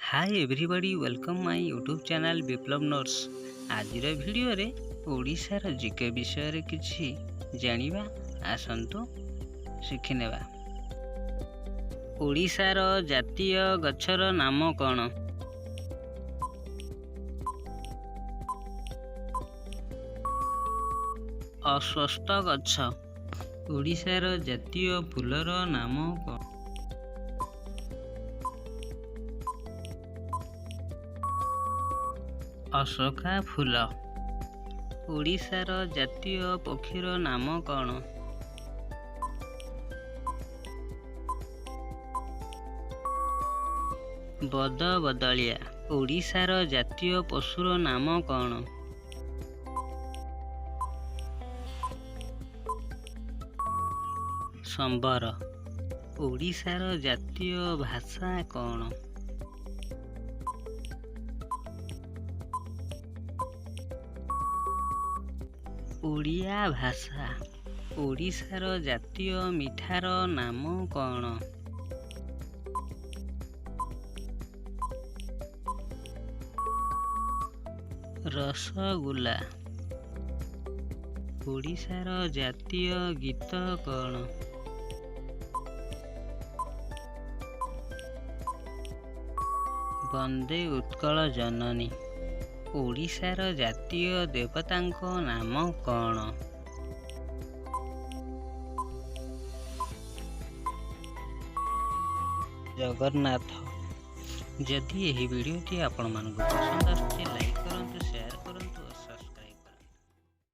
Hi everybody, welcome my YouTube channel Biplab notes. ଆଜିର ଭିଡ଼ିଓରେ ଓଡ଼ିଶାର ଜିକେ ବିଷୟରେ କିଛି ଜାଣିବା, ଆସନ୍ତୁ ଶିଖିନେବା। ଓଡ଼ିଶାର ଜାତୀୟ ଗଛର ନାମ କ'ଣ? ଅଶ୍ୱତ୍ଥ ଗଛ। ଓଡ଼ିଶାର ଜାତୀୟ ଫୁଲର ନାମ କ'ଣ? ଅଶୋକା ଫୁଲ। ଓଡ଼ିଶାର ଜାତୀୟ ପକ୍ଷୀର ନାମ କ'ଣ? ବଦବଦଳିଆ। ଓଡ଼ିଶାର ଜାତୀୟ ପଶୁର ନାମ କ'ଣ? ସମ୍ବର। ଓଡ଼ିଶାର ଜାତୀୟ ଭାଷା କ'ଣ? ଓଡ଼ିଆ ଭାଷା। ଓଡ଼ିଶାର ଜାତୀୟ ମିଠାର ନାମ କ'ଣ? ରସଗୋଲା। ଓଡ଼ିଶାର ଜାତୀୟ ଗୀତ କ'ଣ? ବନ୍ଦେ ଉତ୍କଳ ଜନନୀ। ଓଡ଼ିଶାର ଜାତୀୟ ଦେବତାଙ୍କ ନାମ କ'ଣ? ଜଗନ୍ନାଥ। ଯଦି ଏହି ଭିଡ଼ିଓଟି ଆପଣମାନଙ୍କୁ ପସନ୍ଦ ଆସୁଛି, ଲାଇକ୍ କରନ୍ତୁ, ସେୟାର